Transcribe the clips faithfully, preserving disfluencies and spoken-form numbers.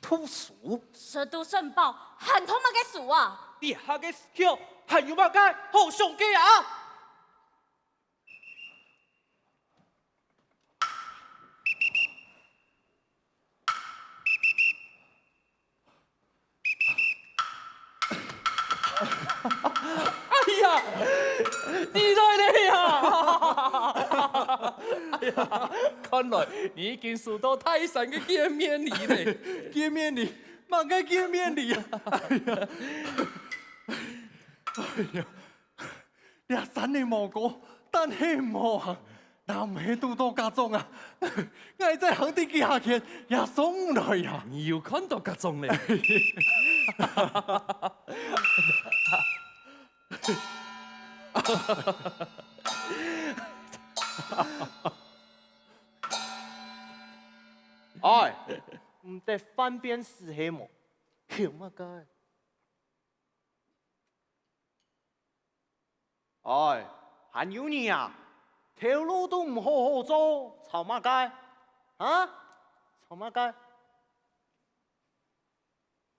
讀書。食到承飽，還讀麼个書啊？這下个時候還有麼个好想个啊？ 哎呀，你來了呀！哎呀，看來你已經收到大山个見面禮了。見面禮？麼个見面禮啊？哎呀，哎呀，這山仔無高，但係無行。 若毋係堵到家長啊，𠊎再行得幾下圈也上毋來呀。你又看到家長了。哎，毋得翻邊事係無？曉麼个？ 哎，還有你啊，頭路都毋好好做，吵麼个？啊？吵麼个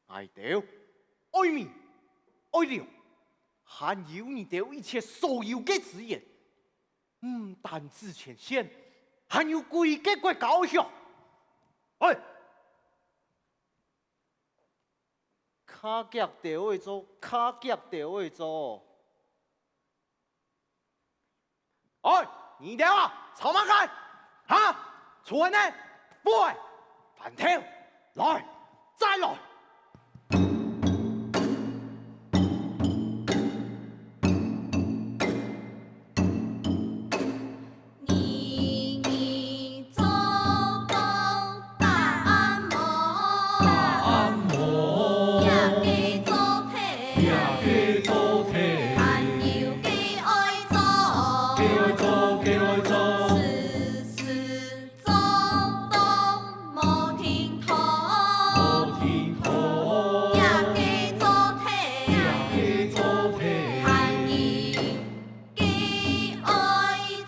？𠊎兜愛米、愛糧，還有你兜一切所有个資源，毋單止前線，還有歸個國家愛惜。哎！ 較遽兜仔做，較遽兜仔做。哎，你兜啊，吵麼个？哈？出來呢！不會！翻頭！來，再來！ 你，你做到答案無？答案無？這个做題，這个做題，還有个愛做，个愛做，个愛做。事事 做到無停頓，無停頓。這个做題，這个做題，還有个愛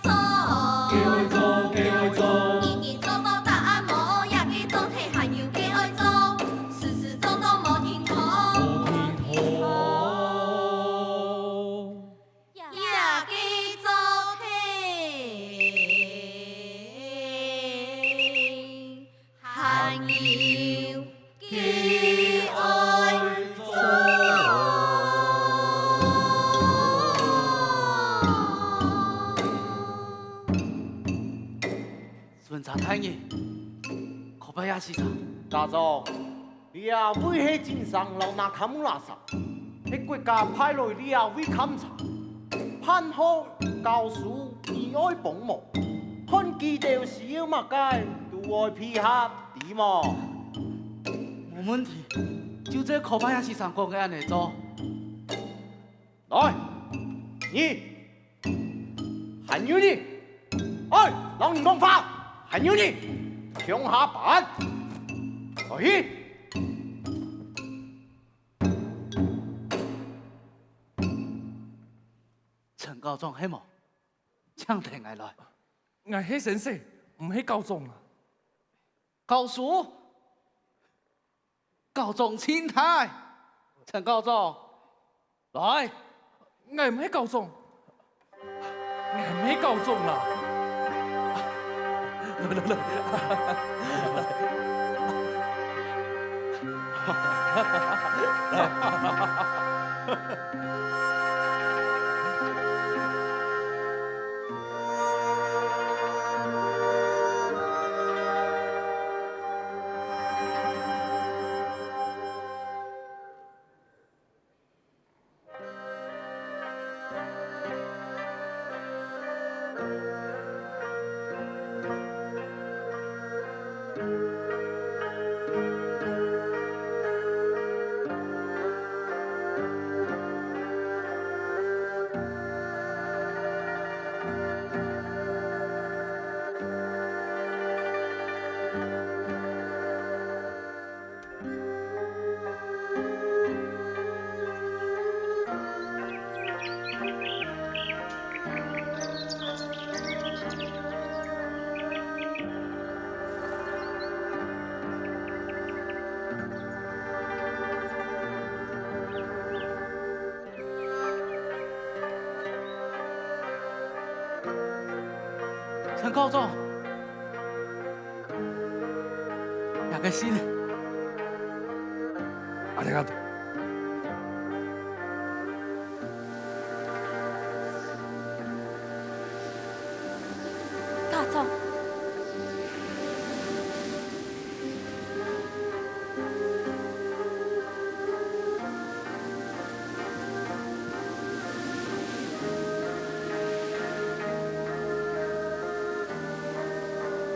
做，个愛做，个愛做。日日做到答案無，這个做題還有个愛做，事事做到無停頓，無停頓。 這个做題，還有个愛做。巡查大人，可拜夜時間。家長， 這位係金城摎那卡木拉桑，係國家派來這位勘察。盼望教授你愛幫忙，看佢兜需要麼个，都愛配合，知無？無問題，就照可拜夜時間講个恁仔做。 來，你，還有你，哎，摎你講話，還有你，共下辦，來去。陳校長係無？請跈𠊎來。𠊎係先生，毋係校長啊。教授？ 校長請忒，陳校長，來。𠊎毋係校長，𠊎毋係校長啦。來，來，來。陳校長，這个信，ありがとう。校長。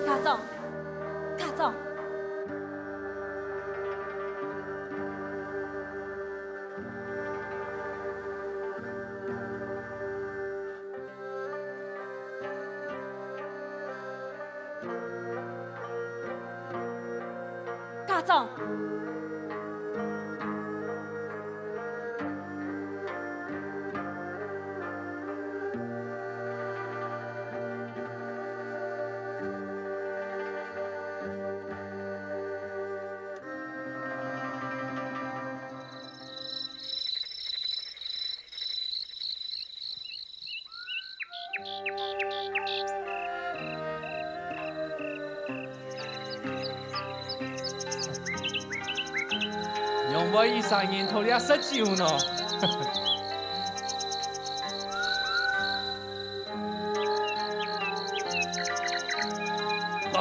校長，校長。 校長。 仰會一儕人在這食酒呢？ 來。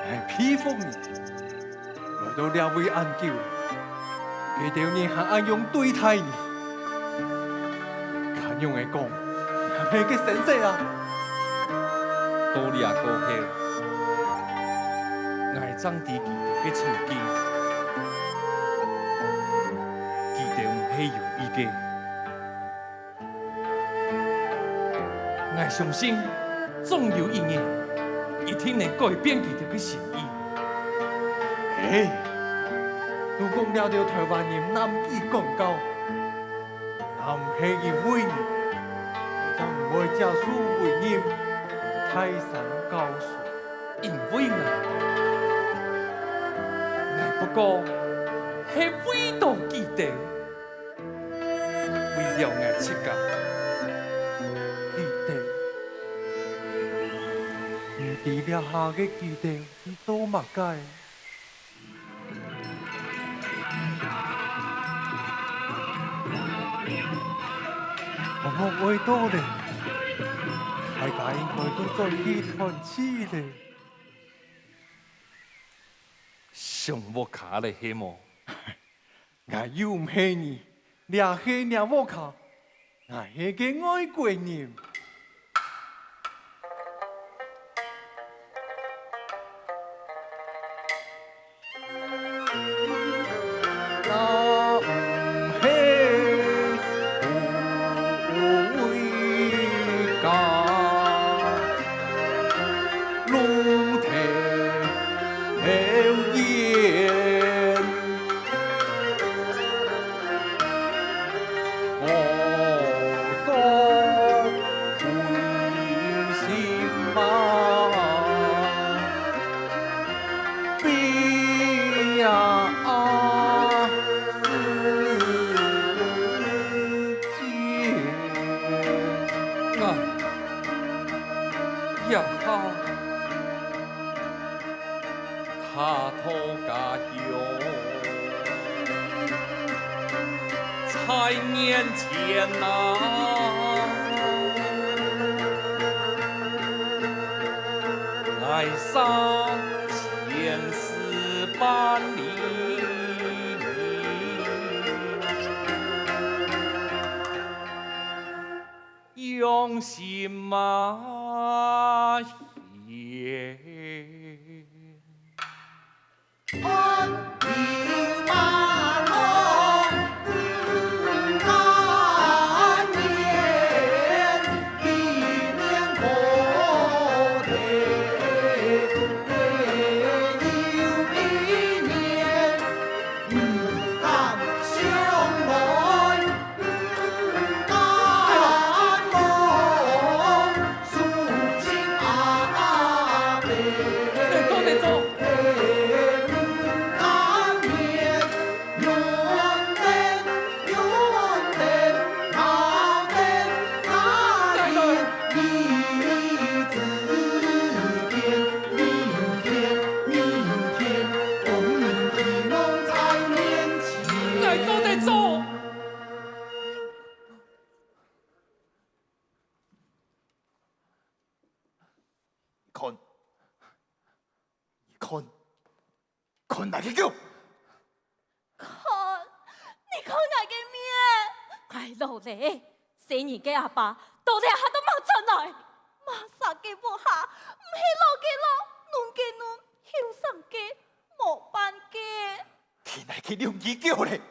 哎，佩服你！ 來到這位恁久，佢兜人還恁樣對待你。看樣仔講，你還係佢先生啊？到這過後，𠊎正知佢兜个處境，佢兜毋係有意个。 𠊎相信，總有一日，一定能改變佢兜个心意。嘿，都講這兜臺灣人難以管教，若毋係因為你，正毋會接受委任，大山教書。因為𠊎，𠊎不過係為著佢兜。 為了𠊎自家。佢兜，毋知這下个佢兜去做麼个？茫茫愛到咧，大家應該都轉去團聚咧。上屋下咧，係無？ 𠊎又毋係你，這係若屋下，𠊎係个外國人。若毋係 啊，呀哈！他到家鄉，在眼前啊，哀傷千絲萬里。 用心啊，也。分𠊎去救！看，你看𠊎个面！𠊎老咧，細人个阿爸到這下都吂轉來。麼儕个屋下，毋係老个老，嫩个嫩，後生个無半个。去哪去兩支狗咧？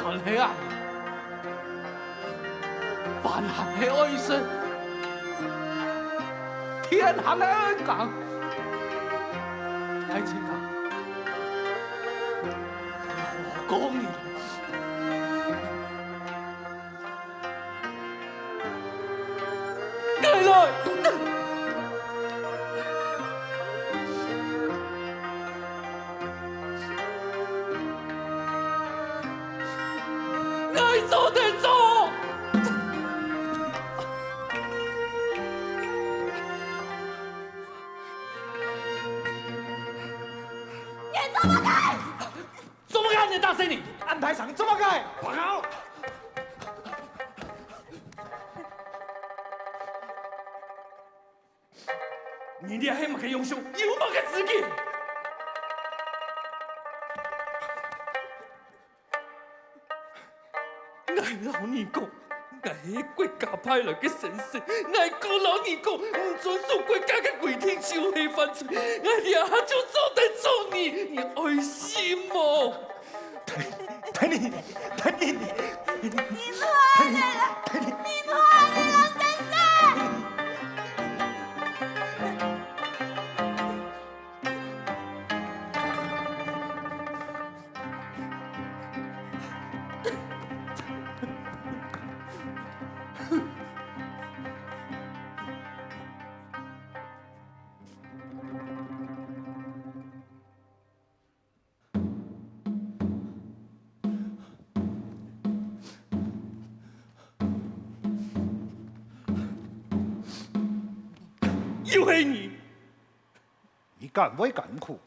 算係啊！ 飯還係愛食，田還係愛耕。愛情啊，何講你？𠊎來！ 𠊎做得做！你做麼个？做麼个恁樣打細人？恁大聲，做麼个？不好！ 你這係麼个樣相？有麼个資格？𠊎摎你講，𠊎係國家派來个先生，𠊎過摎你講，毋遵守國家个規定就係犯罪。𠊎這下就做得捉你，你愛信無？ 你，你，你，你，你，你，你，你，你，你，你，先生！ 又係你！你敢會艱苦？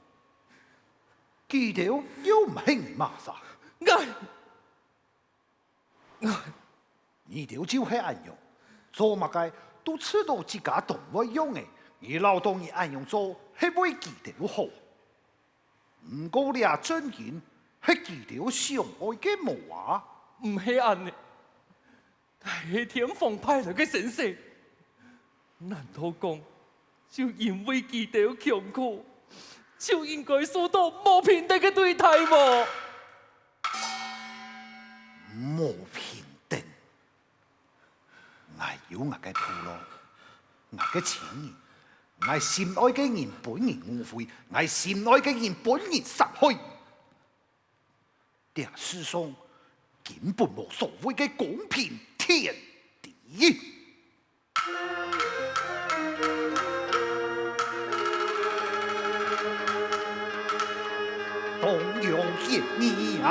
佢兜又毋係你麼儕。𠊎，𠊎，你兜就係恁樣，做麼个都試著自家當會用个。你恅著你恁樣做，係為佢兜好。 毋過這正經係佢兜想愛个無啊？毋係恁呢，𠊎係天皇派來个先生，難道講就因為佢兜窮苦，就應該受著無平等个對待無？無平等？ 𠊎有𠊎个部落，𠊎个親人，𠊎心愛个人分人誤會，𠊎心愛个人分人殺害。這世上根本無所謂个公平天理。 當陽一年，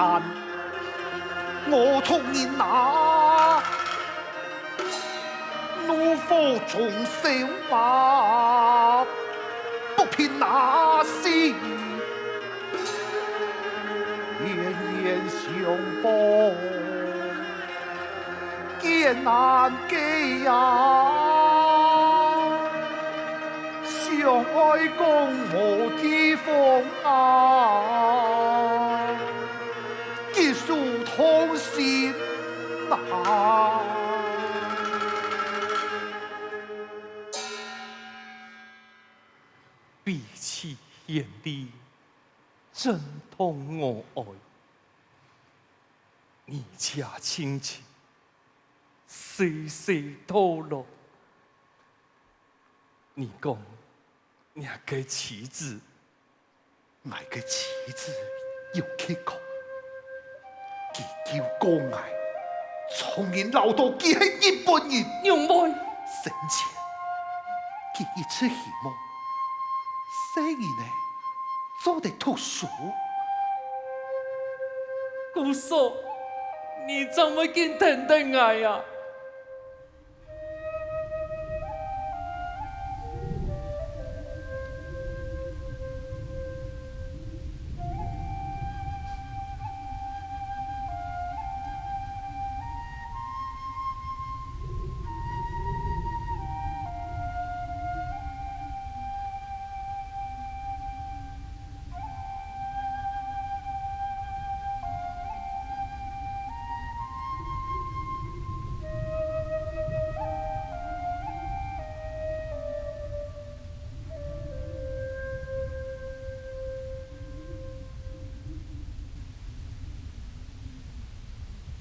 我從人那，怒火中燒啊，不平那心，冤冤相報，艱難計啊！相愛講無地方啊，結手同心啊。彼此獻禮，正當我愛。你且盡情，細細討樂。 你講，𠊎个妻子，𠊎个妻子有去過，佢救過𠊎，從人恅到佢係日本人。仰會？生前，佢一直希望細人仔做得讀書。故所，你正會緊跈等𠊎啊！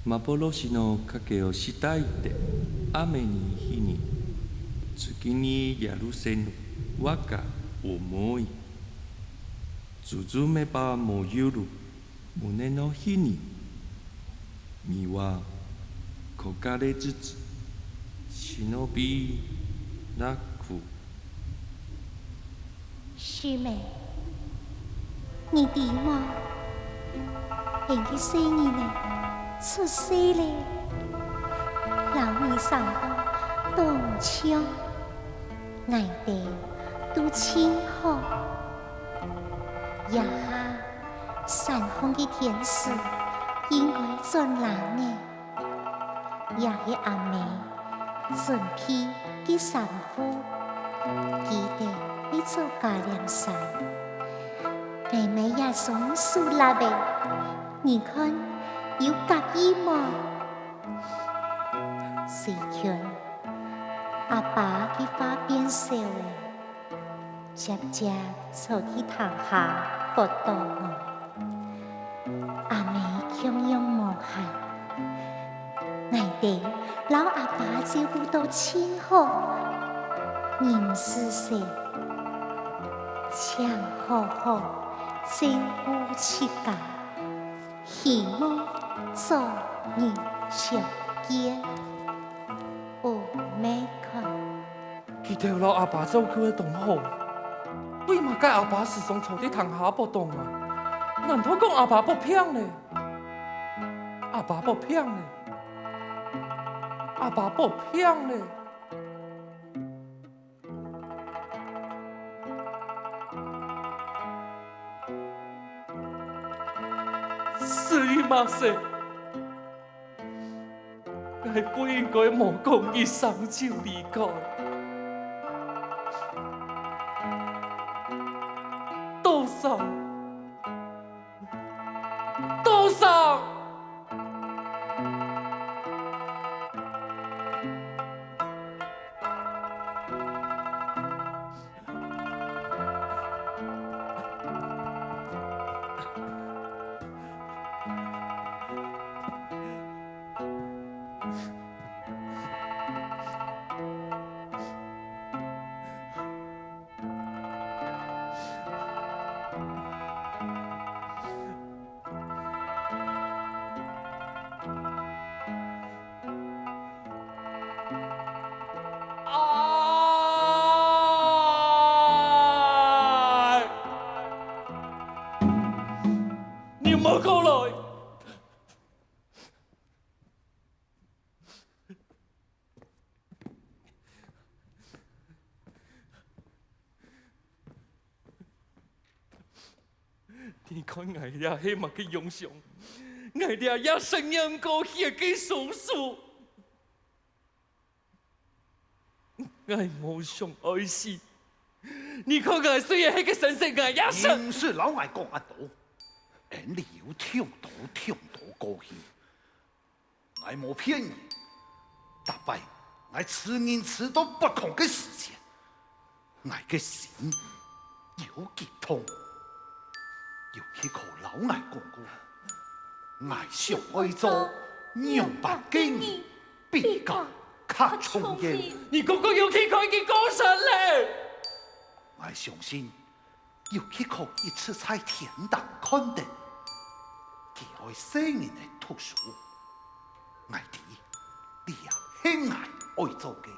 幻の影をしたいって雨に日に、月に宿せぬ我が思い。 包めば燃える胸の火に、身は焦がれつつ忍びなく。師妹，你知無？𫣆个細人仔出世咧，摎你生到當像，𠊎兜都盡好。 這下山項个天時應該轉冷咧。這係阿姆準備个衫褲，記得愛著加領衫。𠊎買這雙手衲仔，你看有合意無？雖然阿爸个話變少咧， 漸漸坐在廳下發抖。阿姆共樣無閒，𠊎兜摎阿爸照顧到盡好。人死忒，請好好照顧自家，希望早日相見。有咩看？ 佢兜摎阿爸照顧得當好，為麼个阿爸時常坐在廳下發抖啊？難道講阿爸發病咧？阿爸發病咧？阿爸發病咧？すいません。 𠊎不應該無講一聲就離開。多謝，多謝。 哎！你莫過來！ 你看𠊎這係麼个樣相？𠊎這也承認毋過血个手術。𠊎無想愛死，你看𠊎雖然係个先生，𠊎也識。你毋使摎𠊎講恁多，恩俚有忒多忒多過去。 𠊎無騙你，逐擺𠊎辭任辭到發狂个時節，𠊎个心有幾痛。有幾可摎𠊎講過，𠊎想愛做仰般个人比較較重要。你講講有幾可已經過身了？𠊎相信 有幾可一直在天頂看等，佢愛細人仔讀書。𠊎知，這也係𠊎愛做个。